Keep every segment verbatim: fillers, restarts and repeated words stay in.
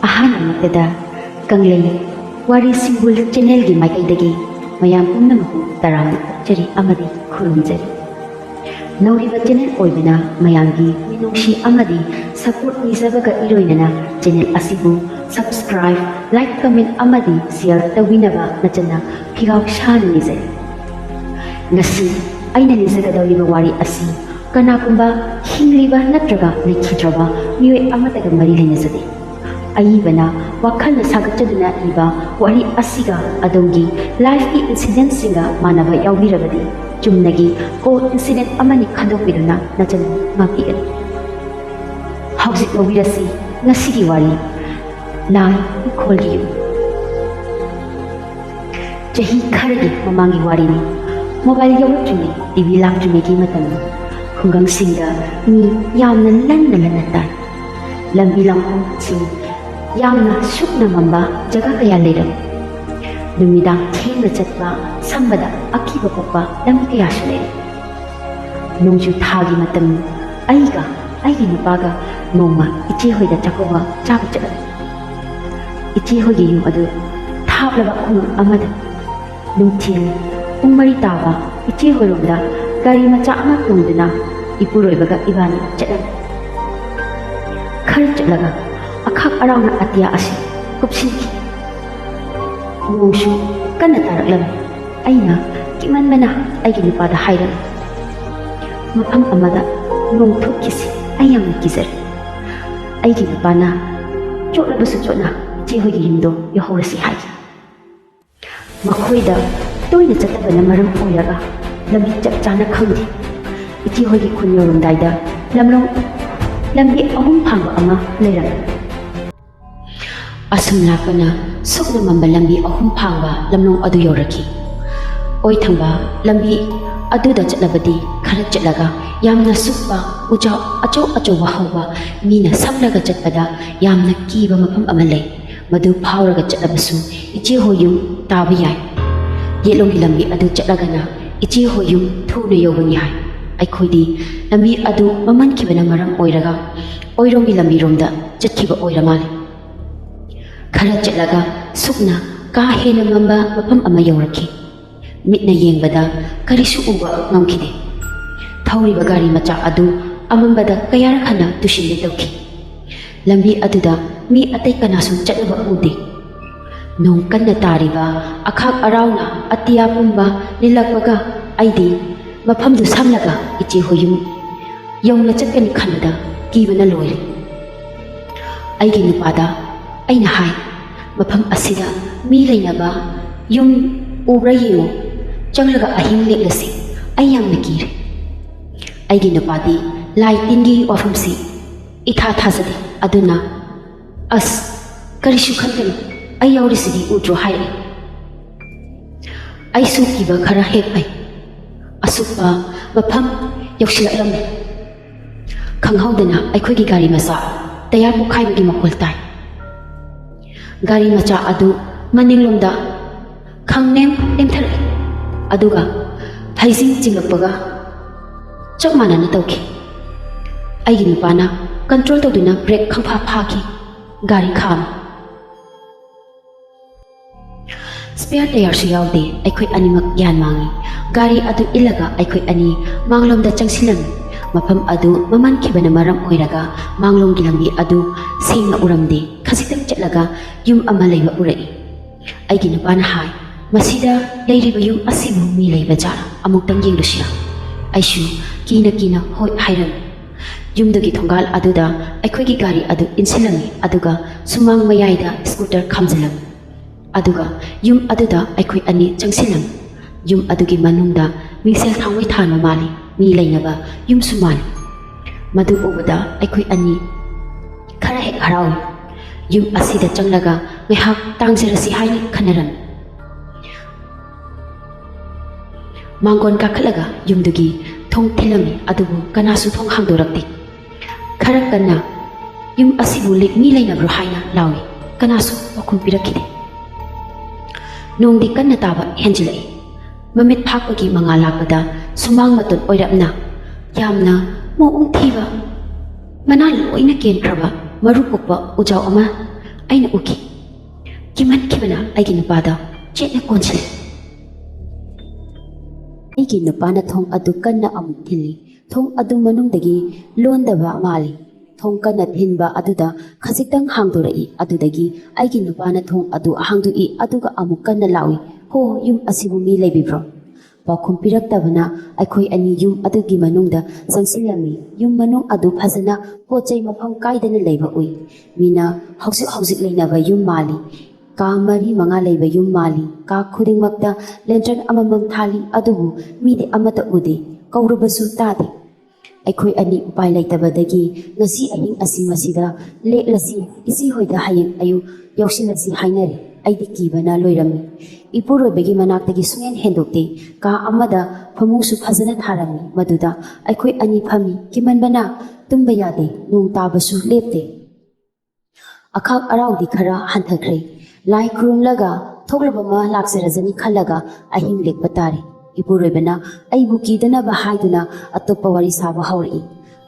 ꯑꯍꯥꯟꯕꯃꯛꯇꯗ ꯀꯪꯂꯩ ꯋꯥꯔꯤ ꯁꯤꯡꯕꯨꯜ ꯆꯦꯅꯦꯜꯒꯤ ꯃꯥꯏꯀꯩꯗꯒꯤ ꯃꯌꯥꯝ ꯄꯨꯝꯅꯃꯛꯄꯨ ꯇꯔꯥꯝꯅ ꯑꯣꯛꯆꯔꯤ ꯑꯃꯗꯤ ꯈꯨꯔꯨꯝꯖꯔꯤ꯫ ꯅꯧꯔꯤꯕ ꯆꯦꯅꯦꯜ ꯑꯣꯏꯕꯅ ꯃꯌꯥꯝꯒꯤ ꯃꯤꯅꯨꯡꯁꯤ ꯑꯃꯗꯤ ꯁꯄꯣꯔꯠ ꯅꯤꯖꯕꯒ ꯏꯔꯣꯏꯅꯅ ꯆꯦꯅꯦꯜ ꯑꯁꯤꯕꯨ ꯁꯕꯁꯀ꯭ꯔꯥꯏꯕ, ꯂꯥꯏꯛ, ꯀꯃꯦꯟ ꯑꯃꯗꯤ ꯁꯤꯌꯔ ꯇꯧꯕꯤꯅꯕ ꯅꯆꯟꯅ ꯐꯤꯒꯥꯎ ꯁꯥꯅ ꯅꯤꯖꯔꯤ꯫ ꯉꯁꯤ ꯑꯩꯅ ꯂꯤꯖꯒꯗꯧꯔꯤꯕ ꯋꯥꯔꯤ ꯑꯁꯤ ꯀꯅꯥꯒꯨꯝꯕ ꯍꯤꯡꯂꯤꯕ ꯅꯠꯇ꯭ꯔꯒ ꯂꯩꯈꯤꯗ꯭ꯔꯕ ꯃꯤꯑꯣꯏ ꯑꯃꯠꯇꯒ ꯃꯔꯤ ꯂꯩꯅꯖꯗꯦ꯫ ꯑꯏꯕꯅ ꯋꯥꯈꯜꯅ ꯁꯥꯒꯠꯆꯗꯨꯅ ꯏꯕ ꯋꯥꯔꯤ ꯑꯁꯤꯒ ꯑꯗꯣꯝꯒꯤ ꯂꯥꯏꯐꯀꯤ ꯏꯟꯁꯤꯗꯦꯟꯁꯤꯡꯒ ꯃꯥꯟꯅꯕ ꯌꯥꯎꯕꯤꯔꯕꯗꯤ ꯆꯨꯝꯅꯒꯤ ꯀꯣ ꯏꯟꯁꯤꯗꯦꯟ ꯑꯃꯅꯤ ꯈꯟꯗꯣꯛꯄꯤꯗꯨꯅ ꯅꯆꯟꯕꯨ ꯉꯥꯛꯄꯤꯒꯅꯤ꯫ ꯍꯧꯖꯤꯛ ꯂꯧꯕꯤꯔꯁꯤ ꯉꯁꯤꯒꯤ ꯋꯥꯔꯤ, ꯂꯥꯏ ꯏꯪꯈꯣꯜꯒꯤ ꯌꯨꯝ꯫ ꯆꯍꯤ ꯈꯔꯒꯤ ꯃꯃꯥꯡꯒꯤ ꯋꯥꯔꯤꯅꯤ꯫ ꯃꯣꯕꯥꯏꯜ ꯌꯧꯔꯛꯇ꯭ꯔꯤꯉꯩ, ꯇꯤ ꯚꯤ ꯂꯥꯛꯇ꯭ꯔꯤꯉꯩꯒꯤ ꯃꯇꯝꯅꯤ꯫ ꯈꯨꯡꯒꯪꯁꯤꯡꯗ ꯃꯤ ꯌꯥꯝꯅ ꯂꯟꯅ ꯂꯟꯅ ꯇꯥꯏ꯫ ꯂꯝꯕꯤ ꯂꯝꯈꯣꯡꯁꯤꯡ ꯌꯥꯝꯅ ꯁꯨꯛꯅ ꯃꯝꯕ ꯖꯒꯥ ꯀꯌꯥ ꯂꯩꯔꯝꯃꯤ꯫ ꯅꯨꯃꯤꯗꯥꯡ ꯊꯦꯡꯅ ꯆꯠꯄ, ꯁꯝꯕꯗ ꯑꯀꯤꯕ ꯄꯣꯛꯄ ꯂꯝꯕꯤ ꯀꯌꯥꯁꯨ ꯂꯩꯔꯝꯃꯤ꯫ ꯅꯣꯡꯖꯨ ꯊꯥꯒꯤ ꯃꯇꯝꯅꯤ꯫ ꯑꯩꯒ ꯑꯩꯒꯤ ꯅꯨꯄꯥꯒ ꯅꯣꯡꯃ ꯏꯆꯦ ꯍꯣꯏꯗ ꯆꯥꯛꯀꯧꯕ ꯆꯥꯕ ꯆꯠꯂꯝꯃꯤ꯫ ꯏꯆꯦ ꯍꯣꯏꯒꯤ ꯌꯨꯝ ꯑꯗꯨ ꯊꯥꯞꯂꯕ ꯈꯨꯡꯒꯪ ꯑꯃꯗ꯫ ꯅꯨꯡꯊꯤꯜ ꯄꯨꯡ ꯃꯔꯤ ꯇꯥꯕ ꯏꯆꯦ ꯍꯣꯏꯔꯣꯝꯗ ꯒꯥꯔꯤ ꯃꯆꯥ ꯑꯃ ꯇꯣꯡꯗꯨꯅ ꯏꯄꯨꯔꯣꯏꯕꯒ ꯏꯕꯥꯅꯤ ꯆꯠꯂꯝꯃꯤ꯫ ꯈꯔ ꯆꯠꯂꯒ ꯑꯈꯥꯛ ꯑꯔꯥꯎꯅ ꯑꯇꯤꯌꯥ ꯑꯁꯤ ꯀꯨꯞꯁꯤꯟꯈꯤ꯫ ꯅꯣꯡꯁꯨ ꯀꯟꯅ ꯇꯥꯔꯛꯂꯝꯃꯤ꯫ ꯑꯩꯅ ꯀꯤꯃꯟꯕꯅ ꯑꯩꯒꯤ ꯅꯨꯄꯥꯗ ꯍꯥꯏꯔꯝꯃꯤ, "ꯃꯐꯝ ꯑꯃꯗ ꯅꯣꯡ ꯊꯣꯛꯈꯤꯁꯤ, ꯑꯩ ꯌꯥꯝꯅ ꯀꯤꯖꯔꯦ꯫" ꯑꯩꯒꯤ ꯅꯨꯄꯥꯅ ꯆꯣꯠꯂꯕꯁꯨ ꯆꯣꯠꯅ ꯏꯆꯦ ꯍꯣꯏꯒꯤ ꯌꯨꯝꯗꯣ ꯌꯧꯍꯧꯔꯁꯤ ꯍꯥꯏꯈꯤ꯫ ꯃꯈꯣꯏꯗ ꯇꯣꯏꯅ ꯆꯠꯇꯕꯅ ꯃꯔꯝ ꯑꯣꯏꯔꯒ ꯂꯝꯕꯤ ꯆꯞ ꯆꯥꯅ ꯈꯪꯗꯦ꯫ ꯏꯆꯦ ꯍꯣꯏꯒꯤ ꯈꯨꯟ ꯌꯧꯔꯝꯗꯥꯏꯗ ꯂꯝꯂꯣꯡ ꯂꯝꯕꯤ ꯑꯍꯨꯝ ꯐꯥꯡꯕ ꯑꯃ ꯂꯩꯔꯝꯃꯤ꯫ ꯑꯁꯨꯝ ꯂꯥꯛꯄꯅ ꯁꯨꯛꯅ ꯃꯝꯕ ꯂꯝꯕꯤ ꯑꯍꯨꯝ ꯐꯥꯡꯕ ꯂꯝꯂꯣꯡ ꯑꯗꯨ ꯌꯧꯔꯛꯈꯤ꯫ ꯑꯣꯏ ꯊꯪꯕ ꯂꯝꯕꯤ ꯑꯗꯨꯗ ꯆꯠꯂꯕꯗꯤ ꯈꯔ ꯆꯠꯂꯒ ꯌꯥꯝꯅ ꯁꯨꯛꯄ ꯎꯖꯥꯎ ꯑꯆꯧ ꯑꯆꯧꯕ ꯍꯧꯕ, ꯃꯤꯅ ꯁꯝꯂꯒ ꯆꯠꯄꯗ ꯌꯥꯝꯅ ꯀꯤꯕ ꯃꯐꯝ ꯑꯃ ꯂꯩ꯫ ꯃꯗꯨ ꯐꯥꯎꯔꯒ ꯆꯠꯂꯕꯁꯨ ꯏꯆꯦ ꯍꯣꯏ ꯌꯨꯝ ꯇꯥꯕ ꯌꯥꯏ꯫ ꯌꯦꯠꯂꯣꯝꯒꯤ ꯂꯝꯕꯤ ꯑꯗꯨ ꯆꯠꯂꯒꯅ ꯏꯆꯦ ꯍꯣꯏ ꯌꯨꯝ ꯊꯨꯅ ꯌꯧꯒꯅꯤ ꯍꯥꯏ꯫ ꯑꯩꯈꯣꯏꯗꯤ ꯂꯝꯕꯤ ꯑꯗꯨ ꯃꯝꯃꯟꯈꯤꯕꯅ ꯃꯔꯝ ꯑꯣꯏꯔꯒ ꯑꯣꯏꯔꯣꯝꯒꯤ ꯂꯝꯕꯤꯔꯣꯝꯗ ꯆꯠꯈꯤꯕ ꯑꯣꯏꯔ ꯃꯥꯜꯂꯦ꯫ ꯈꯔ ꯆꯠꯂꯒ ꯁꯨꯞꯅ ꯀꯥ ꯍꯦꯟꯅ ꯃꯝꯕ ꯃꯐꯝ ꯑꯃ ꯌꯧꯔꯛꯈꯤ꯫ ꯃꯤꯠꯅ ꯌꯦꯡꯕꯗ ꯀꯔꯤꯁꯨ ꯎꯕ ꯉꯝꯈꯤꯗꯦ꯫ ꯊꯧꯔꯤꯕ ꯒꯥꯔꯤ ꯃꯆꯥ ꯑꯗꯨ ꯑꯃꯝꯕꯗ ꯀꯌꯥꯔꯛ ꯍꯟꯅ ꯇꯨꯁꯤꯟꯒꯦ ꯇꯧꯈꯤ꯫ ꯂꯝꯕꯤ ꯑꯗꯨꯗ ꯃꯤ ꯑꯇꯩ ꯀꯅꯥꯁꯨ ꯆꯠꯅꯕ ꯎꯗꯦ꯫ ꯅꯣꯡ ꯀꯟꯅ ꯇꯥꯔꯤꯕ, ꯑꯈꯥꯛ ꯑꯔꯥꯎꯅ ꯑꯇꯤꯌꯥ ꯄꯨꯝꯕ ꯅꯤꯜꯂꯛꯄꯒ ꯑꯩꯗꯤ ꯃꯐꯝꯗꯨ ꯁꯝꯂꯒ ꯏꯆꯦ ꯍꯣꯏ ꯌꯨꯝ ꯌꯧꯅ ꯆꯠꯀꯅꯤ ꯈꯟꯕꯗ ꯀꯤꯕꯅ ꯂꯣꯏꯔꯦ꯫ ꯑꯩꯒꯤ ꯅꯨꯄꯥꯗ ꯑꯩꯅ ꯍꯥꯏ, "ꯃꯐꯝ ꯑꯁꯤꯗ ꯃꯤ ꯂꯩꯅꯕ ꯌꯨꯝ ꯎꯕ꯭ꯔꯥ ꯌꯦꯡꯉꯨ, ꯆꯪꯂꯒ ꯑꯍꯤꯡ ꯂꯦꯛꯂꯁꯤ, ꯑꯩ ꯌꯥꯝꯅ ꯀꯤꯔꯦ꯫" ꯑꯩꯒꯤ ꯅꯨꯄꯥꯗꯤ ꯂꯥꯏ ꯇꯤꯟꯒꯤ ꯋꯥꯐꯝꯁꯤ ꯏꯊꯥ ꯊꯥꯖꯗꯦ꯫ ꯑꯗꯨꯅ, "ꯑꯁ, ꯀꯔꯤꯁꯨ ꯈꯟꯒꯅꯨ, ꯑꯩ ꯌꯥꯎꯔꯤꯁꯤꯗꯤ ꯎꯗ꯭ꯔꯣ?" ꯍꯥꯏꯔꯛꯏ꯫ ꯑꯩꯁꯨ ꯀꯤꯕ ꯈꯔ ꯍꯦꯛ ꯐꯩ꯫ ꯑꯁꯨꯛꯄ ꯃꯐꯝ ꯌꯧꯁꯤꯜꯂꯛꯂꯝꯃꯤ꯫ ꯈꯪꯍꯧꯗꯅ ꯑꯩꯈꯣꯏꯒꯤ ꯒꯥꯔꯤ ꯃꯆꯥ ꯇꯌꯥꯔ ꯄꯣꯈꯥꯏꯕꯒꯤ ꯃꯈꯣꯜ ꯇꯥꯏ꯫ ꯒꯥꯔꯤ ꯃꯆꯥ ꯑꯗꯨ ꯃꯅꯤꯡꯂꯣꯝꯗ ꯈꯪꯅꯦꯝ ꯅꯦꯝꯊꯔꯛꯏ, ꯑꯗꯨꯒ ꯐꯩꯖꯤꯡ ꯆꯤꯡꯂꯛꯄꯒ ꯆꯞ ꯃꯥꯟꯅꯅ ꯇꯧꯈꯤ꯫ ꯑꯩꯒꯤ ꯅꯨꯄꯥꯅ ꯀꯟꯇ꯭ꯔꯣꯜ ꯇꯧꯗꯨꯅ ꯕ꯭ꯔꯦꯛ ꯈꯪꯐꯥ ꯐꯥꯈꯤ꯫ ꯒꯥꯔꯤ ꯈꯥꯝꯃꯤ꯫ ꯁ꯭ꯄꯦꯌꯔ ꯇꯌꯥꯔꯁꯨ ꯌꯥꯎꯗꯦ꯫ ꯑꯩꯈꯣꯏ ꯑꯅꯤꯃꯛ ꯒ꯭ꯌꯥꯟ ꯃꯥꯡꯉꯤ꯫ ꯒꯥꯔꯤ ꯑꯗꯨ ꯏꯜꯂꯒ ꯑꯩꯈꯣꯏ ꯑꯅꯤ ꯃꯥꯡꯂꯣꯝꯗ ꯆꯪꯁꯤꯜꯂꯝꯃꯤ꯫ ꯃꯐꯝ ꯑꯗꯨ ꯃꯝꯃꯟꯈꯤꯕꯅ ꯃꯔꯝ ꯑꯣꯏꯔꯒ ꯃꯥꯡꯂꯣꯝꯒꯤ ꯂꯝꯕꯤ ꯑꯗꯨ ꯁꯦꯡꯅ ꯎꯔꯝꯗꯦ꯫ ꯈꯖꯤꯛꯇꯪ ꯆꯠꯂꯒ ꯌꯨꯝ ꯑꯃ ꯂꯩꯕ ꯎꯔꯛꯏ꯫ ꯑꯩꯒꯤ ꯅꯨꯄꯥꯅ ꯍꯥꯏ, "ꯃꯁꯤꯗ ꯂꯩꯔꯤꯕ ꯌꯨꯝ ꯑꯁꯤꯕꯨ ꯃꯤ ꯂꯩꯕ ꯖꯥꯠꯂ? ꯑꯃꯨꯛꯇꯪ ꯌꯦꯡꯂꯨꯁꯤꯔꯥ?" ꯑꯩꯁꯨ ꯀꯤꯅ ꯀꯤꯅ ꯍꯣꯏ ꯍꯥꯏꯔꯝꯃꯤ꯫ ꯌꯨꯝꯗꯨꯒꯤ ꯊꯣꯡꯒꯥꯜ ꯑꯗꯨꯗ ꯑꯩꯈꯣꯏꯒꯤ ꯒꯥꯔꯤ ꯑꯗꯨ ꯏꯟꯁꯤꯜꯂꯝꯃꯤ, ꯑꯗꯨꯒ ꯁꯨꯃꯥꯡ ꯃꯌꯥꯏꯗ ꯁ꯭ꯀꯨꯇꯔ ꯈꯥꯝꯖꯤꯜꯂꯝꯃꯤ꯫ ꯑꯗꯨꯒ ꯌꯨꯝ ꯑꯗꯨꯗ ꯑꯩꯈꯣꯏ ꯑꯅꯤ ꯆꯪꯁꯤꯜꯂꯝꯃꯤ꯫ ꯌꯨꯝ ꯑꯗꯨꯒꯤ ꯃꯅꯨꯡꯗ ꯃꯤꯡꯁꯦꯜ ꯊꯥꯡꯃꯩ ꯊꯥꯟꯕ ꯃꯥꯜꯂꯤ, ꯃꯤ ꯂꯩꯅꯕ ꯌꯨꯝꯁꯨ ꯃꯥꯜꯂꯤ꯫ ꯃꯗꯨ ꯎꯕꯗ ꯑꯩꯈꯣꯏ ꯑꯅꯤ ꯈꯔ ꯍꯦꯛ ꯍꯔꯥꯎꯏ꯫ ꯌꯨꯝ ꯑꯁꯤꯗ ꯆꯪꯂꯒ ꯉꯥꯏꯍꯥꯛ ꯇꯥꯡꯖꯔꯁꯤ ꯍꯥꯏꯅ ꯈꯟꯅꯔꯝꯃꯤ꯫ ꯃꯥꯡꯒꯣꯟ ꯀꯥꯈꯠꯂꯒ ꯌꯨꯝꯗꯨꯒꯤ ꯊꯣꯡ ꯊꯤꯜꯂꯝꯃꯤ, ꯑꯗꯨꯕꯨ ꯀꯅꯥꯁꯨ ꯊꯣꯡ ꯍꯥꯡꯗꯣꯔꯛꯇꯦ꯫ ꯈꯔ ꯀꯟꯅ, "ꯌꯨꯝ ꯑꯁꯤꯕꯨ ꯂꯤꯛ ꯃꯤ ꯂꯩꯅꯕ꯭ꯔꯣ?" ꯍꯥꯏꯅ ꯂꯥꯎꯏ꯫ ꯀꯅꯥꯁꯨ ꯄꯥꯎꯈꯨꯝ ꯄꯤꯔꯛꯈꯤꯗꯦ꯫ ꯅꯣꯡꯗꯤ ꯀꯟꯅ ꯇꯥꯕ ꯍꯦꯟꯖꯤꯜꯂꯛꯏ꯫ ꯃꯃꯤꯠ ꯐꯥꯛꯄꯒꯤ ꯃꯉꯥꯜ ꯂꯥꯛꯄꯗ ꯁꯨꯃꯥꯡ ꯃꯇꯣꯟ ꯑꯣꯏꯔꯞꯅ ꯌꯥꯝꯅ ꯃꯑꯣꯡ ꯊꯤꯕ, ꯃꯅꯥ ꯂꯣꯏꯅ ꯀꯦꯟꯈ꯭ꯔꯕ ꯃꯔꯨ ꯀꯣꯛꯄ ꯎꯖꯥꯎ ꯑꯃ ꯑꯩꯅ ꯎꯈꯤ꯫ ꯀꯤꯃꯟꯈꯤꯕꯅ ꯑꯩꯒꯤ ꯅꯨꯄꯥꯗ ꯆꯦꯠꯅ ꯀꯣꯟꯁꯤꯜꯂꯤ꯫ ꯑꯩꯒꯤ ꯅꯨꯄꯥꯅ ꯊꯣꯡ ꯑꯗꯨ ꯀꯟꯅ ꯑꯃꯨꯛ ꯊꯤꯜꯂꯤ꯫ ꯊꯣꯡ ꯑꯗꯨ ꯃꯅꯨꯡꯗꯒꯤ ꯂꯣꯟꯗꯕ ꯃꯥꯜꯂꯤ꯫ ꯊꯣꯡ ꯀꯟꯅ ꯊꯤꯟꯕ ꯑꯗꯨꯗ ꯈꯖꯤꯛꯇꯪ ꯍꯥꯡꯗꯣꯔꯛꯏ꯫ ꯑꯗꯨꯗꯒꯤ ꯑꯩꯒꯤ ꯅꯨꯄꯥꯅ ꯊꯣꯡ ꯑꯗꯨ ꯍꯥꯡꯗꯣꯛꯏ, ꯑꯗꯨꯒ ꯑꯃꯨꯛ ꯀꯟꯅ ꯂꯥꯎꯏ, "ꯍꯣ, ꯌꯨꯝ ꯑꯁꯤꯕꯨ ꯃꯤ ꯂꯩꯕꯤꯕ꯭ꯔꯣ?" ꯄꯥꯎꯈꯨꯝ ꯄꯤꯔꯛꯇꯕꯅ ꯑꯩꯈꯣꯏ ꯑꯅꯤ ꯌꯨꯝ ꯑꯗꯨꯒꯤ ꯃꯅꯨꯡꯗ ꯆꯪꯁꯤꯜꯂꯝꯃꯤ꯫ ꯌꯨꯝ ꯃꯅꯨꯡ ꯑꯗꯨ ꯐꯖꯅ ꯄꯣꯠ ꯆꯩ ꯃꯐꯝ ꯀꯥꯏꯗꯅ ꯂꯩꯕ ꯎꯏ꯫ ꯃꯤꯅ ꯍꯧꯖꯤꯛ ꯍꯧꯖꯤꯛ ꯂꯩꯅꯕ ꯌꯨꯝ ꯃꯥꯜꯂꯤ꯫ ꯀꯥ ꯃꯔꯤ ꯃꯉꯥ ꯂꯩꯕ ꯌꯨꯝ ꯃꯥꯜꯂꯤ꯫ ꯀꯥ ꯈꯨꯗꯤꯡꯃꯛꯇ ꯂꯦꯟꯇꯔꯟ ꯑꯃꯃꯝ ꯊꯥꯜꯂꯤ, ꯑꯗꯨꯕꯨ ꯃꯤꯗꯤ ꯑꯃꯠꯇ ꯎꯗꯦ꯫ ꯀꯧꯔꯕꯁꯨ ꯇꯥꯗꯦ꯫ ꯑꯩꯈꯣꯏ ꯑꯅꯤ ꯎꯄꯥꯏ ꯂꯩꯇꯕꯗꯒꯤ ꯉꯁꯤ ꯑꯍꯤꯡ ꯑꯁꯤ ꯃꯁꯤꯗ ꯂꯦꯛꯂꯁꯤ, ꯏꯆꯦ ꯍꯣꯏꯗ ꯍꯌꯦꯡ ꯑꯌꯨꯛ ꯌꯧꯁꯤꯜꯂꯁꯤ ꯍꯥꯏꯅꯔꯦ꯫ ꯑꯩꯗꯤ ꯀꯤꯕꯅ ꯂꯣꯏꯔꯝꯃꯤ꯫ ꯏꯄꯨꯔꯣꯏꯕꯒꯤ ꯃꯅꯥꯛꯇꯒꯤ ꯁꯨꯡꯍꯦꯟ ꯍꯦꯟꯗꯣꯛꯇꯦ꯫ ꯀꯥ ꯑꯃꯗ ꯐꯃꯨꯡꯁꯨ ꯐꯖꯅ ꯊꯥꯔꯝꯃꯤ꯫ ꯃꯗꯨꯗ ꯑꯩꯈꯣꯏ ꯑꯅꯤ ꯐꯝꯃꯤ꯫ ꯀꯤꯃꯟꯕꯅ ꯇꯨꯝꯕ ꯌꯥꯗꯦ꯫ ꯅꯣꯡ ꯇꯥꯕꯁꯨ ꯂꯦꯞꯇꯦ꯫ ꯑꯈꯥꯛ ꯑꯔꯥꯎꯗꯤ ꯈꯔ ꯍꯟꯊꯈ꯭ꯔꯦ꯫ ꯂꯥꯏ ꯈꯨꯔꯨꯝꯂꯒ ꯊꯣꯛꯂꯕ ꯑꯃ ꯂꯥꯛꯆꯔꯖꯅꯤ ꯈꯜꯂꯒ ꯑꯍꯤꯡ ꯂꯦꯛꯄ ꯇꯥꯔꯦ꯫ ꯏꯄꯨꯔꯣꯏꯕꯅ ꯑꯩꯕꯨ ꯀꯤꯗꯅꯕ ꯍꯥꯏꯗꯨꯅ ꯑꯇꯣꯞꯄ ꯋꯥꯔꯤ ꯁꯥꯕ ꯍꯧꯔꯛꯏ꯫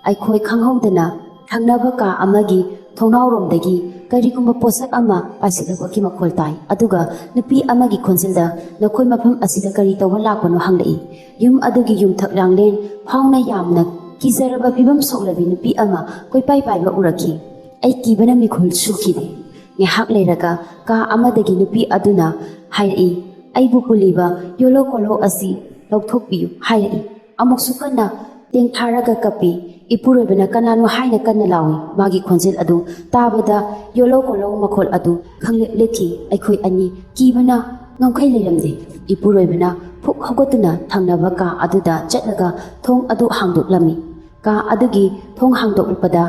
ꯑꯩꯈꯣꯏ ꯈꯪꯍꯧꯗꯅ ꯊꯪꯅꯕ ꯀꯥ ꯑꯃꯒꯤ ꯊꯣꯡꯅꯥꯎꯔꯣꯝꯗꯒꯤ ꯀꯔꯤꯒꯨꯝꯕ ꯄꯣꯠꯁꯛ ꯑꯃ ꯄꯥꯏꯁꯤꯜꯂꯛꯄꯒꯤ ꯃꯈꯣꯜ ꯇꯥꯏ, ꯑꯗꯨꯒ ꯅꯨꯄꯤ ꯑꯃꯒꯤ ꯈꯣꯟꯖꯦꯜꯗ, "ꯅꯈꯣꯏ ꯃꯐꯝ ꯑꯁꯤꯗ ꯀꯔꯤ ꯇꯧꯕ ꯂꯥꯛꯄꯅꯣ?" ꯍꯪꯂꯛꯏ꯫ ꯌꯨꯝ ꯑꯗꯨꯒꯤ ꯌꯨꯝꯊꯛ ꯂꯥꯡꯂꯦꯟ ꯐꯥꯎꯅ ꯌꯥꯝꯅ ꯀꯤꯖꯔꯕ ꯐꯤꯕꯝ ꯁꯣꯛꯂꯕꯤ ꯅꯨꯄꯤ ꯑꯃ ꯀꯣꯏꯄꯥꯏ ꯄꯥꯏꯕ ꯎꯔꯛꯈꯤ꯫ ꯑꯩ ꯀꯤꯕꯅ ꯃꯤꯈꯨꯜ ꯁꯨꯈꯤꯗꯦ꯫ ꯉꯥꯏꯍꯥꯛ ꯂꯩꯔꯒ ꯀꯥ ꯑꯃꯗꯒꯤ ꯅꯨꯄꯤ ꯑꯗꯨꯅ ꯍꯥꯏꯔꯛꯏ, "ꯑꯩꯕꯨ ꯄꯨꯜꯂꯤꯕ ꯌꯣꯂꯣ ꯀꯣꯂꯣ ꯑꯁꯤ ꯂꯧꯊꯣꯛꯄꯤꯌꯨ" ꯍꯥꯏꯔꯛꯏ꯫ ꯑꯃꯨꯛꯁꯨ ꯀꯟꯅ ꯇꯦꯡꯊꯥꯔꯒ ꯀꯞꯄꯤ꯫ ꯏꯄꯨꯔꯣꯏꯕꯅ ꯀꯅꯥꯅꯣ ꯍꯥꯏꯅ ꯀꯟꯅ ꯂꯥꯎꯏ꯫ ꯃꯥꯒꯤ ꯈꯣꯟꯖꯦꯜ ꯑꯗꯨ ꯇꯥꯕꯗ ꯌꯣꯂꯣ ꯀꯣꯂꯣ ꯃꯈꯣꯜ ꯑꯗꯨ ꯈꯪꯂꯦꯞ ꯂꯦꯞꯈꯤ꯫ ꯑꯩꯈꯣꯏ ꯑꯅꯤ ꯀꯤꯕꯅ ꯉꯝꯈꯩ ꯂꯩꯔꯝꯗꯦ꯫ ꯏꯄꯨꯔꯣꯏꯕꯅ ꯐꯨꯛ ꯍꯧꯒꯠꯇꯨꯅ ꯊꯪꯅꯕ ꯀꯥ ꯑꯗꯨꯗ ꯆꯠꯂꯒ ꯊꯣꯡ ꯑꯗꯨ ꯍꯥꯡꯗꯣꯛꯂꯝꯃꯤ꯫ ꯀꯥ ꯑꯗꯨꯒꯤ ꯊꯣꯡ ꯍꯥꯡꯗꯣꯛꯂꯛꯄꯗ,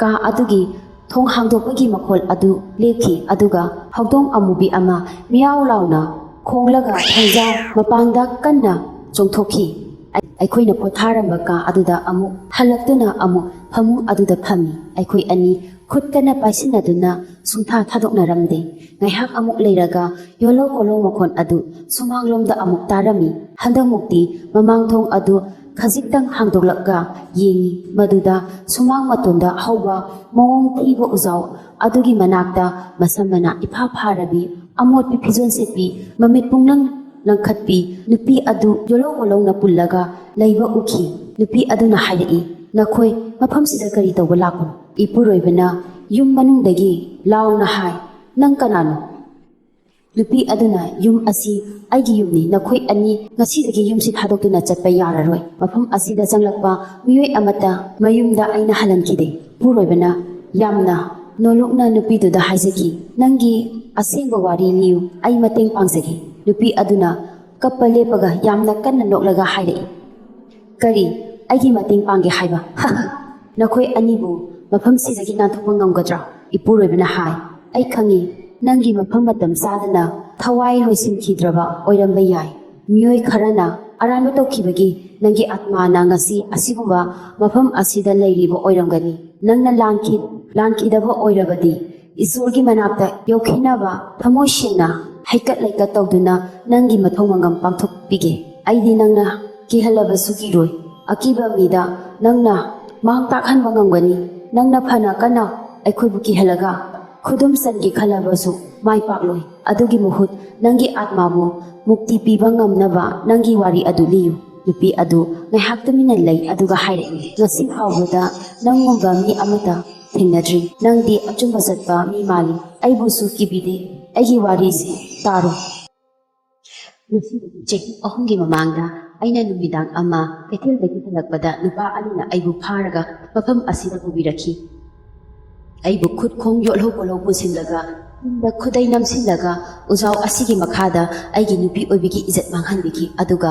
ꯀꯥ ꯑꯗꯨꯒꯤ ꯊꯣꯡ ꯍꯥꯡꯗꯣꯛꯄꯒꯤ ꯃꯈꯣꯜ ꯑꯗꯨ ꯂꯦꯞꯈꯤ, ꯑꯗꯨꯒ ꯍꯧꯗꯣꯡ ꯑꯃꯨꯕꯤ ꯑꯃ ꯃꯤꯌꯥꯎ ꯂꯥꯎꯅ ꯈꯣꯡꯂꯒ ꯊꯣꯡꯖꯥ ꯃꯄꯥꯟꯗ ꯀꯟꯅ ꯆꯣꯡꯊꯣꯛꯈꯤ꯫ ꯑꯩ-, ꯑꯩꯈꯣꯏꯅ ꯄꯣꯊꯥꯔꯝꯕ ꯀꯥ ꯑꯗꯨꯗ ꯑꯃꯨꯛ ꯍꯜꯂꯛꯇꯨꯅ ꯑꯃꯨꯛ ꯐꯃꯨꯡ ꯑꯗꯨꯗ ꯐꯝꯃꯤ꯫ ꯑꯩꯈꯣꯏ ꯑꯅꯤ ꯈꯨꯠ ꯀꯟꯅ ꯄꯥꯏꯁꯤꯟꯅꯗꯨꯅ ꯁꯨꯡꯊꯥ ꯊꯥꯗꯣꯛꯅꯔꯝꯗꯦ꯫ ꯉꯥꯏꯍꯥꯛ ꯑꯃꯨꯛ ꯂꯩꯔꯒ ꯌꯣꯂꯣ ꯀꯣꯂꯣ ꯃꯈꯣꯟ ꯑꯗꯨ ꯁꯨꯃꯥꯡꯂꯣꯝꯗ ꯑꯃꯨꯛ ꯇꯥꯔꯝꯃꯤ꯫ ꯍꯟꯗꯛꯃꯨꯛꯇꯤ ꯃꯃꯥꯡ ꯊꯣꯡ ꯑꯗꯨ ꯈꯖꯤꯛꯇꯪ ꯍꯥꯡꯗꯣꯛꯂꯒ ꯌꯦꯡꯉꯤ꯫ ꯃꯗꯨꯗ ꯁꯨꯃꯥꯡ ꯃꯇꯣꯟꯗ ꯍꯧꯕ ꯃꯑꯣꯡ ꯊꯤꯕ ꯎꯖꯥꯎ ꯑꯗꯨꯒꯤ ꯃꯅꯥꯛꯇ ꯃꯁꯝ ꯃꯅꯥ ꯏꯐꯥ ꯐꯥꯔꯕꯤ, ꯑꯃꯣꯠꯄꯤ ꯐꯤꯖꯣꯜ ꯁꯦꯠꯄꯤ, ꯃꯃꯤꯠ ꯄꯨꯡꯂꯪ ꯂꯪꯈꯠꯄꯤ ꯅꯨꯄꯤ ꯑꯗꯨ ꯌꯣꯜꯍꯧ ꯍꯣꯜꯍꯧꯅ ꯄꯨꯜꯂꯒ ꯂꯩꯕ ꯎꯈꯤ꯫ ꯅꯨꯄꯤ ꯑꯗꯨꯅ ꯍꯥꯏꯔꯛꯏ, "ꯅꯈꯣꯏ ꯃꯐꯝꯁꯤꯗ ꯀꯔꯤ ꯇꯧꯕ ꯂꯥꯛꯄꯅꯣ?" ꯏꯄꯨꯔꯣꯏꯕꯅ ꯌꯨꯝ ꯃꯅꯨꯡꯗꯒꯤ ꯂꯥꯎꯅ ꯍꯥꯏ, "ꯅꯪ ꯀꯅꯥꯅꯣ?" ꯅꯨꯄꯤ ꯑꯗꯨꯅ, "ꯌꯨꯝ ꯑꯁꯤ ꯑꯩꯒꯤ ꯌꯨꯝꯅꯤ꯫ ꯅꯈꯣꯏ ꯑꯅꯤ ꯉꯁꯤꯗꯒꯤ ꯌꯨꯝꯁꯤ ꯊꯥꯗꯣꯛꯇꯨꯅ ꯆꯠꯄ ꯌꯥꯔꯔꯣꯏ꯫ ꯃꯐꯝ ꯑꯁꯤꯗ ꯆꯪꯂꯛꯄ ꯃꯤꯑꯣꯏ ꯑꯃꯠꯇ ꯃꯌꯨꯝꯗ ꯑꯩꯅ ꯍꯜꯍꯟꯈꯤꯗꯦ꯫" ꯏꯄꯨꯔꯣꯏꯕꯅ ꯌꯥꯝꯅ ꯅꯣꯂꯨꯛꯅ ꯅꯨꯄꯤꯗꯨꯗ ꯍꯥꯏꯖꯈꯤ, "ꯅꯪꯒꯤ ꯑꯁꯦꯡꯕ ꯋꯥꯔꯤ ꯂꯤꯌꯨ꯫ ꯑꯩ ꯃꯇꯦꯡ ꯄꯥꯡꯖꯒꯦ꯫" ꯅꯨꯄꯤ ꯑꯗꯨꯅ ꯀꯞꯄ ꯂꯦꯞꯄꯒ ꯌꯥꯝꯅ ꯀꯟꯅ ꯅꯣꯛꯂꯒ ꯍꯥꯏꯔꯛꯏ, "ꯀꯔꯤ? ꯑꯩꯒꯤ ꯃꯇꯦꯡ ꯄꯥꯡꯒꯦ ꯍꯥꯏꯕ? ꯅꯈꯣꯏ ꯑꯅꯤꯕꯨ ꯃꯐꯝꯁꯤꯗꯒꯤ ꯅꯥꯟꯊꯣꯛꯄ ꯉꯝꯒꯗ꯭ꯔꯥ?" ꯏꯄꯨꯔꯣꯏꯕꯅ ꯍꯥꯏ, "ꯑꯩ ꯈꯪꯏ, ꯅꯪꯒꯤ ꯃꯐꯝ ꯃꯇꯝ ꯆꯥꯗꯅ ꯊꯋꯥꯏ ꯂꯣꯏꯁꯤꯟꯈꯤꯗ꯭ꯔꯕ ꯑꯣꯏꯔꯝꯕ ꯌꯥꯏ꯫ ꯃꯤꯑꯣꯏ ꯈꯔꯅ ꯑꯔꯥꯟꯕ ꯇꯧꯈꯤꯕꯒꯤ ꯅꯪꯒꯤ ꯑꯥꯠꯃꯥꯅ ꯉꯁꯤ ꯑꯁꯤꯒꯨꯝꯕ ꯃꯐꯝ ꯑꯁꯤꯗ ꯂꯩꯔꯤꯕ ꯑꯣꯏꯔꯝꯒꯅꯤ꯫ ꯅꯪꯅ ꯂꯥꯟꯈꯤ-, ꯂꯥꯟꯈꯤꯗꯕ ꯑꯣꯏꯔꯕꯗꯤ, ꯏꯁꯣꯔꯒꯤ ꯃꯅꯥꯛꯇ ꯌꯧꯈꯤꯅꯕ ꯊꯃꯣꯏ ꯁꯦꯡꯅ ꯍꯩꯀꯠ ꯂꯩꯀꯠ ꯇꯧꯗꯨꯅ ꯅꯪꯒꯤ ꯃꯊꯧ ꯃꯉꯝ ꯄꯥꯡꯊꯣꯛꯄꯤꯒꯦ꯫ ꯑꯩꯗꯤ ꯅꯪꯅ ꯀꯤꯍꯜꯂꯕꯁꯨ ꯀꯤꯔꯣꯏ꯫ ꯑꯀꯤꯕ ꯃꯤꯗ ꯅꯪꯅ ꯃꯥꯡ ꯇꯥꯛꯍꯟꯕ ꯉꯝꯒꯅꯤ꯫ ꯅꯪꯅ ꯐꯅ ꯀꯟꯅ ꯑꯩꯈꯣꯏꯕꯨ ꯀꯤꯍꯜꯂꯒ ꯈꯨꯗꯨꯝ ꯆꯟꯒꯦ ꯈꯜꯂꯕꯁꯨ ꯃꯥꯏ ꯄꯥꯛꯂꯣꯏ꯫ ꯑꯗꯨꯒꯤ ꯃꯍꯨꯠ ꯅꯪꯒꯤ ꯑꯥꯠꯃꯥꯕꯨ ꯃꯨꯛꯇꯤ ꯄꯤꯕ ꯉꯝꯅꯕ ꯅꯪꯒꯤ ꯋꯥꯔꯤ ꯑꯗꯨ ꯂꯤꯌꯨ꯫" ꯅꯨꯄꯤ ꯑꯗꯨ ꯉꯥꯏꯍꯥꯛ ꯇꯨꯃꯤꯟꯅ ꯂꯩ, ꯑꯗꯨꯒ ꯍꯥꯏꯔꯛꯏ, "ꯉꯁꯤ ꯐꯥꯎꯕꯗ ꯅꯪꯒꯨꯝꯕ ꯃꯤ ꯑꯃꯠꯇ ꯊꯦꯡꯅꯗ꯭ꯔꯤ꯫ ꯅꯪꯗꯤ ꯑꯆꯨꯝꯕ ꯆꯠꯄ ꯃꯤ ꯃꯥꯜꯂꯤ꯫ ꯑꯩꯕꯨꯁꯨ ꯀꯤꯕꯤꯗꯦ꯫ ꯑꯩꯒꯤ ꯋꯥꯔꯤꯁꯤ ꯇꯥꯔꯣ꯫ ꯉꯁꯤꯗꯒꯤ ꯆꯍꯤ ꯑꯍꯨꯝꯒꯤ ꯃꯃꯥꯡꯗ ꯑꯩꯅ ꯅꯨꯃꯤꯗꯥꯡ ꯑꯃ ꯀꯩꯊꯦꯜꯗꯒꯤ ꯍꯜꯂꯛꯄꯗ ꯅꯨꯄꯥ ꯑꯅꯤꯅ ꯑꯩꯕꯨ ꯐꯥꯔꯒ ꯃꯐꯝ ꯑꯁꯤꯗ ꯄꯨꯕꯤꯔꯛꯈꯤ꯫ ꯑꯩꯕꯨ ꯈꯨꯠ ꯈꯣꯡ ꯌꯣꯠꯍꯧ ꯄꯣꯠꯍꯧ ꯄꯨꯟꯁꯤꯜꯂꯒ, ꯆꯤꯟꯗ ꯈꯨꯗꯩ ꯅꯝꯁꯤꯜꯂꯒ, ꯎꯖꯥꯎ ꯑꯁꯤꯒꯤ ꯃꯈꯥꯗ ꯑꯩꯒꯤ ꯅꯨꯄꯤ ꯑꯣꯏꯕꯤꯒꯤ ꯏꯖꯠ ꯃꯥꯡꯍꯟꯕꯤꯈꯤ꯫ ꯑꯗꯨꯒ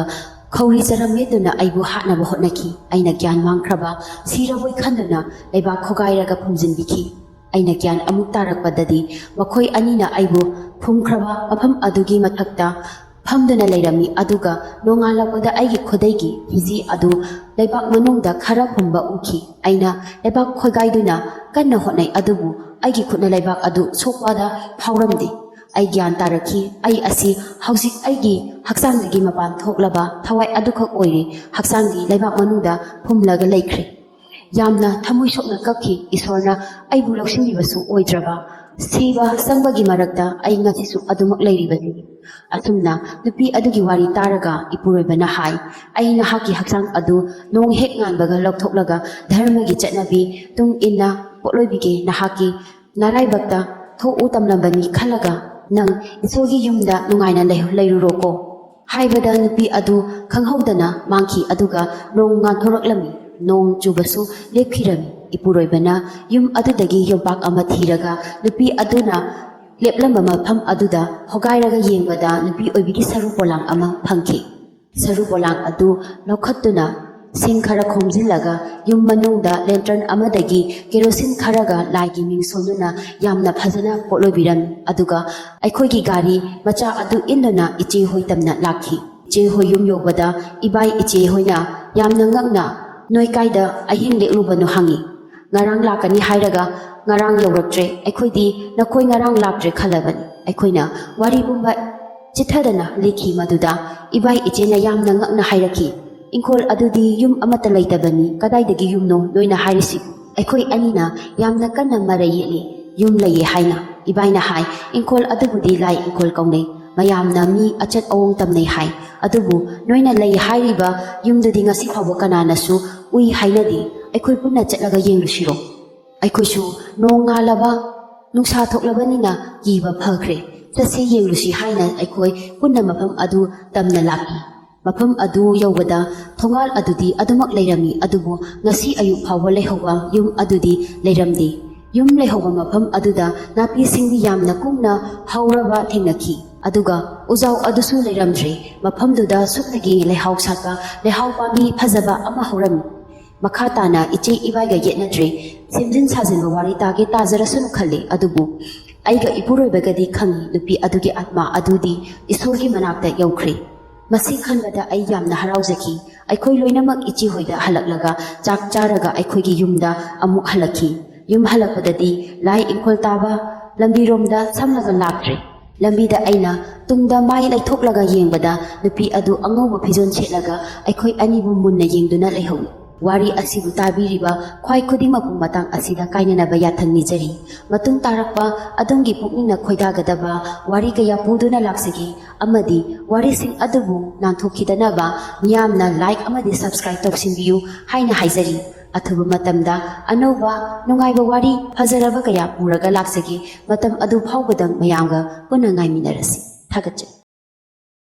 ꯈꯧꯔꯤ ꯆꯔꯝ ꯃꯦꯠꯇꯨꯅ ꯑꯩꯕꯨ ꯍꯥꯠꯅꯕ ꯍꯣꯠꯅꯈꯤ꯫ ꯑꯩꯅ ꯒ꯭ꯌꯥꯟ ꯃꯥꯡꯈ꯭ꯔꯕ, ꯁꯤꯔꯕꯣꯏ ꯈꯟꯗꯨꯅ ꯂꯩꯕꯥꯛ ꯈꯣꯒꯥꯏꯔꯒ ꯐꯨꯝꯖꯤꯟꯕꯤꯈꯤ꯫ ꯑꯩꯅ ꯒ꯭ꯌꯥꯟ ꯑꯃꯨꯛ ꯇꯥꯔꯛꯄꯗꯗꯤ ꯃꯈꯣꯏ ꯑꯅꯤꯅ ꯑꯩꯕꯨ ꯐꯨꯝꯈ꯭ꯔꯕ ꯃꯐꯝ ꯑꯗꯨꯒꯤ ꯃꯊꯛꯇ ꯐꯝꯗꯨꯅ ꯂꯩꯔꯝꯃꯤ, ꯑꯗꯨꯒ ꯅꯣꯡꯉꯥꯜꯂꯛꯄꯗ ꯑꯩꯒꯤ ꯈꯨꯗꯩꯒꯤ ꯐꯤꯖꯤ ꯑꯗꯨ ꯂꯩꯕꯥꯛ ꯃꯅꯨꯡꯗ ꯈꯔ ꯐꯨꯝꯕ ꯎꯈꯤ꯫ ꯑꯩꯅ ꯂꯩꯕꯥꯛ ꯈꯣꯏꯒꯥꯏꯗꯨꯅ ꯀꯟꯅ ꯍꯣꯠꯅꯩ, ꯑꯗꯨꯕꯨ ꯑꯩꯒꯤ ꯈꯨꯠꯅ ꯂꯩꯕꯥꯛ ꯑꯗꯨ ꯁꯣꯛꯄꯗ ꯐꯥꯎꯔꯝꯗꯦ꯫ ꯑꯩ ꯒ꯭ꯌꯥꯟ ꯇꯥꯔꯛꯈꯤ꯫ ꯑꯩ ꯑꯁꯤ ꯍꯧꯖꯤꯛ ꯑꯩꯒꯤ ꯍꯛꯆꯥꯡꯗꯒꯤ ꯃꯄꯥꯟ ꯊꯣꯛꯂꯕ ꯊꯋꯥꯏ ꯑꯗꯨꯈꯛ ꯑꯣꯏꯔꯦ꯫ ꯍꯛꯆꯥꯡꯗꯤ ꯂꯩꯕꯥꯛ ꯃꯅꯨꯡꯗ ꯐꯨꯝꯂꯒ ꯂꯩꯈ꯭ꯔꯦ꯫ ꯌꯥꯝꯅ ꯊꯃꯣꯏ ꯁꯣꯛꯅ ꯀꯞꯈꯤ꯫ ꯏꯁꯣꯔꯅ ꯑꯩꯕꯨ ꯂꯧꯁꯤꯟꯕꯤꯕꯁꯨ ꯑꯣꯏꯗ꯭ꯔꯕ꯫ ꯁꯤꯕ ꯆꯪꯕꯒꯤ ꯃꯔꯛꯇ ꯑꯩ ꯉꯁꯤꯁꯨ ꯑꯗꯨꯃꯛ ꯂꯩꯔꯤꯕꯅꯤ꯫ ꯑꯁꯨꯝꯅ ꯅꯨꯄꯤ ꯑꯗꯨꯒꯤ ꯋꯥꯔꯤ ꯇꯥꯔꯒ ꯏꯄꯨꯔꯣꯏꯕꯅ ꯍꯥꯏ, "ꯑꯩ ꯅꯍꯥꯛꯀꯤ ꯍꯛꯆꯥꯡ ꯑꯗꯨ ꯅꯣꯡ ꯍꯦꯛ ꯉꯥꯟꯕꯒ ꯂꯧꯊꯣꯛꯂꯒ ꯙꯔꯃꯒꯤ ꯆꯠꯅꯕꯤ ꯇꯨꯡ ꯏꯟꯅ ꯄꯣꯠꯂꯣꯏꯕꯤꯒꯦ꯫ ꯅꯍꯥꯛꯀꯤ ꯅꯔꯥꯏꯕꯛꯇ ꯊꯣꯛꯎ ꯇꯝꯂꯝꯕꯅꯤ ꯈꯜꯂꯒ ꯅꯪ ꯏꯁꯣꯔꯒꯤ ꯌꯨꯝꯗ ꯅꯨꯡꯉꯥꯏꯅ ꯂꯩ-, ꯂꯩꯔꯨꯔꯣꯀꯣ" ꯍꯥꯏꯕꯗ ꯅꯨꯄꯤ ꯑꯗꯨ ꯈꯪꯍꯧꯗꯅ ꯃꯥꯡꯈꯤ꯫ ꯑꯗꯨꯒ ꯅꯣꯡ ꯉꯥꯟꯊꯣꯔꯛꯂꯝꯃꯤ꯫ ꯅꯣꯡ ꯆꯨꯕꯁꯨ ꯂꯦꯞꯈꯤꯔꯝꯃꯤ꯫ ꯏꯄꯨꯔꯣꯏꯕꯅ ꯌꯨꯝ ꯑꯗꯨꯗꯒꯤ ꯌꯣꯝꯄꯥꯛ ꯑꯃ ꯊꯤꯔꯒ ꯅꯨꯄꯤ ꯑꯗꯨꯅ ꯂꯦꯞꯂꯝꯕ ꯃꯐꯝ ꯑꯗꯨꯗ ꯍꯣꯒꯥꯏꯔꯒ ꯌꯦꯡꯕꯗ ꯅꯨꯄꯤ ꯑꯣꯏꯕꯤꯒꯤ ꯁꯔꯨ ꯄꯣꯂꯥꯡ ꯑꯃ ꯐꯪꯈꯤ꯫ ꯁꯔꯨ ꯄꯣꯂꯥꯡ ꯑꯗꯨ ꯂꯧꯈꯠꯇꯨꯅ ꯁꯤꯡ ꯈꯔ ꯈꯣꯝꯖꯤꯜꯂꯒ ꯌꯨꯝ ꯃꯅꯨꯡꯗ ꯂꯦꯟꯇꯔꯟ ꯑꯃꯗꯒꯤ ꯀꯦꯔꯣꯁꯤꯟ ꯈꯔꯒ ꯂꯥꯏꯒꯤ ꯃꯤꯡ ꯁꯣꯟꯗꯨꯅ ꯌꯥꯝꯅ ꯐꯖꯅ ꯄꯣꯠꯂꯣꯏꯕꯤꯔꯝꯃꯤ꯫ ꯑꯗꯨꯒ ꯑꯩꯈꯣꯏꯒꯤ ꯒꯥꯔꯤ ꯃꯆꯥ ꯑꯗꯨ ꯏꯟꯗꯨꯅ ꯏꯆꯦ ꯍꯣꯏ ꯇꯝꯅ ꯂꯥꯛꯈꯤ꯫ ꯏꯆꯦ ꯍꯣꯏ ꯌꯨꯝ ꯌꯧꯕꯗ ꯏꯕꯥꯏ ꯏꯆꯦ ꯍꯣꯏꯅ ꯌꯥꯝꯅ ꯉꯛꯅ, "ꯅꯣꯏ ꯀꯥꯏꯗ ꯑꯍꯤꯡ ꯂꯦꯛꯂꯨꯕꯅꯣ?" ꯍꯪꯉꯤ꯫ "ꯉꯔꯥꯡ ꯂꯥꯛꯀꯅꯤ ꯍꯥꯏꯔꯒ ꯉꯔꯥꯡ ꯌꯧꯔꯛꯇ꯭ꯔꯦ꯫ ꯑꯩꯈꯣꯏꯗꯤ ꯅꯈꯣꯏ ꯉꯔꯥꯡ ꯂꯥꯛꯇ꯭ꯔꯦ ꯈꯜꯂꯕꯅꯤ꯫" ꯑꯩꯈꯣꯏꯅ ꯋꯥꯔꯤ ꯄꯨꯝꯕ ꯆꯤꯊꯗꯅ ꯂꯤꯈꯤ꯫ ꯃꯗꯨꯗ ꯏꯕꯥꯏ ꯏꯆꯦꯅ ꯌꯥꯝꯅ ꯉꯛꯅ ꯍꯥꯏꯔꯛꯈꯤ, "ꯏꯪꯈꯣꯜ ꯑꯗꯨꯗꯤ ꯌꯨꯝ ꯑꯃꯠꯇ ꯂꯩꯇꯕꯅꯤ, ꯀꯗꯥꯏꯗꯒꯤ ꯌꯨꯝꯅꯣ ꯅꯣꯏꯅ ꯍꯥꯏꯔꯤꯁꯤꯕꯨ?" ꯑꯩꯈꯣꯏ ꯑꯅꯤꯅ ꯌꯥꯝꯅ ꯀꯟꯅ ꯃꯔꯩ ꯌꯦꯠꯂꯤ, "ꯌꯨꯝ ꯂꯩꯌꯦ" ꯍꯥꯏꯅ꯫ ꯏꯕꯥꯏꯅ ꯍꯥꯏ, "ꯏꯪꯈꯣꯜ ꯑꯗꯨꯕꯨꯗꯤ ꯂꯥꯏ ꯏꯪꯈꯣꯜ ꯀꯧꯅꯩ, ꯃꯌꯥꯝꯅ ꯃꯤ ꯑꯆꯠ ꯑꯋꯣꯡ ꯇꯝꯅꯩ ꯍꯥꯏ, ꯑꯗꯨꯕꯨ ꯅꯣꯏꯅ ꯂꯩ ꯍꯥꯏꯔꯤꯕ ꯌꯨꯝꯗꯨꯗꯤ ꯉꯁꯤ ꯐꯥꯎꯕ ꯀꯅꯥꯅꯁꯨ ꯎꯏ ꯍꯥꯏꯅꯗꯦ꯫ ꯑꯩꯈꯣꯏ ꯄꯨꯟꯅ ꯆꯠꯂꯒ ꯌꯦꯡꯂꯨꯁꯤꯔꯣ?" ꯑꯩꯈꯣꯏꯁꯨ ꯅꯣꯡ ꯉꯥꯜꯂꯕ, ꯅꯨꯡꯁꯥ ꯊꯣꯛꯂꯕꯅꯤꯅ ꯀꯤꯕ ꯐꯈ꯭ꯔꯦ꯫ "ꯆꯠꯁꯤ, ꯌꯦꯡꯂꯨꯁꯤ" ꯍꯥꯏꯅ ꯑꯩꯈꯣꯏ ꯄꯨꯟꯅ ꯃꯐꯝ ꯑꯗꯨ ꯇꯝꯅ ꯂꯥꯛꯏ꯫ ꯃꯐꯝ ꯑꯗꯨ ꯌꯧꯕꯗ ꯊꯣꯡꯒꯥꯜ ꯑꯗꯨꯗꯤ ꯑꯗꯨꯃꯛ ꯂꯩꯔꯝꯃꯤ, ꯑꯗꯨꯕꯨ ꯉꯁꯤ ꯑꯌꯨꯛ ꯐꯥꯎꯕ ꯂꯩꯍꯧꯕ ꯌꯨꯝ ꯑꯗꯨꯗꯤ ꯂꯩꯔꯝꯗꯦ꯫ ꯌꯨꯝ ꯂꯩꯍꯧꯕ ꯃꯐꯝ ꯑꯗꯨꯗ ꯅꯥꯄꯤ ꯁꯤꯡꯕꯤ ꯌꯥꯝꯅ ꯀꯨꯡꯅ ꯍꯧꯔꯕ ꯊꯦꯡꯅꯈꯤ, ꯑꯗꯨꯒ ꯎꯖꯥꯎ ꯑꯗꯨꯁꯨ ꯂꯩꯔꯝꯗ꯭ꯔꯦ꯫ ꯃꯐꯝꯗꯨꯗ ꯁꯨꯞꯅꯒꯤ ꯂꯩꯍꯥꯎ ꯁꯥꯠꯄ ꯂꯩꯍꯥꯎ ꯄꯥꯝꯕꯤ ꯐꯖꯕ ꯑꯃ ꯍꯧꯔꯝꯃꯤ꯫ ꯃꯈꯥ ꯇꯥꯅ ꯏꯆꯦ ꯏꯕꯥꯏꯒ ꯌꯦꯠꯅꯗ꯭ꯔꯦ, ꯁꯦꯝꯖꯤꯟ ꯁꯥꯖꯤꯟꯕ ꯋꯥꯔꯤ ꯇꯥꯒꯦ ꯇꯥꯖꯔꯁꯅꯨ ꯈꯜꯂꯤ, ꯑꯗꯨꯕꯨ ꯑꯩꯒ ꯏꯄꯨꯔꯣꯏꯕꯒꯗꯤ ꯈꯪꯏ, ꯅꯨꯄꯤ ꯑꯗꯨꯒꯤ ꯑꯥꯠꯃꯥ ꯑꯗꯨꯗꯤ ꯏꯁꯣꯔꯒꯤ ꯃꯅꯥꯛꯇ ꯌꯧꯈ꯭ꯔꯦ꯫ ꯃꯁꯤ ꯈꯟꯕꯗ ꯑꯩ ꯌꯥꯝꯅ ꯍꯔꯥꯎꯖꯈꯤ꯫ ꯑꯩꯈꯣꯏ ꯂꯣꯏꯅꯃꯛ ꯏꯆꯦ ꯍꯣꯏꯗ ꯍꯜꯂꯛꯂꯒ ꯆꯥꯛ ꯆꯥꯔꯒ ꯑꯩꯈꯣꯏꯒꯤ ꯌꯨꯝꯗ ꯑꯃꯨꯛ ꯍꯜꯂꯛꯈꯤ꯫ ꯌꯨꯝ ꯍꯜꯂꯛꯄꯗꯗꯤ ꯂꯥꯏ ꯏꯪꯈꯣꯜ ꯇꯥꯕ ꯂꯝꯕꯤꯔꯣꯝꯗ ꯁꯝꯂꯒ ꯂꯥꯛꯇ꯭ꯔꯦ꯫ ꯂꯝꯕꯤꯗ ꯑꯩꯅ ꯇꯨꯡꯗ ꯃꯥꯏ ꯂꯩꯊꯣꯛꯂꯒ ꯌꯦꯡꯕꯗ, ꯅꯨꯄꯤ ꯑꯗꯨ ꯑꯉꯧꯕ ꯐꯤꯖꯣꯜ ꯁꯦꯠꯂꯒ ꯑꯩꯈꯣꯏ ꯑꯅꯤꯕꯨ ꯃꯨꯟꯅ ꯌꯦꯡꯗꯨꯅ ꯂꯩꯍꯧꯏ꯫ ꯋꯥꯔꯤ ꯑꯁꯤꯕꯨ ꯇꯥꯕꯤꯔꯤꯕ ꯈ꯭ꯋꯥꯏ ꯈꯨꯗꯤꯡꯃꯛꯄꯨ ꯃꯇꯥꯡ ꯑꯁꯤꯗ ꯀꯥꯏꯅꯅꯕ ꯌꯥꯊꯪ ꯅꯤꯖꯔꯤ꯫ ꯃꯇꯨꯡ ꯇꯥꯔꯛꯄ ꯑꯗꯣꯝꯒꯤ ꯄꯨꯛꯅꯤꯡꯅ ꯈꯣꯏꯗꯥꯒꯗꯕ ꯋꯥꯔꯤ ꯀꯌꯥ ꯄꯨꯗꯨꯅ ꯂꯥꯛꯆꯒꯦ, ꯑꯃꯗꯤ ꯋꯥꯔꯤꯁꯤꯡ ꯑꯗꯨꯕꯨ ꯅꯥꯟꯊꯣꯛꯈꯤꯗꯅꯕ ꯃꯤꯌꯥꯝꯅ like ꯑꯃꯗꯤ subscribe ꯇꯧꯁꯤꯟꯕꯤꯌꯨ ꯍꯥꯏꯅ ꯍꯥꯏꯖꯔꯤ꯫ ꯑꯊꯨꯕ ꯃꯇꯝꯗ ꯑꯅꯧꯕ ꯅꯨꯡꯉꯥꯏꯕ ꯋꯥꯔꯤ ꯐꯖꯔꯕ ꯀꯌꯥ ꯄꯨꯔꯒ ꯂꯥꯛꯆꯒꯦ꯫ ꯃꯇꯝ ꯑꯗꯨ ꯐꯥꯎꯕꯗ ꯃꯌꯥꯝꯒ ꯄꯨꯟꯅ ꯉꯥꯏꯃꯤꯟꯅꯔꯁꯤ꯫ ꯊꯥꯒꯠꯆꯔꯤ꯫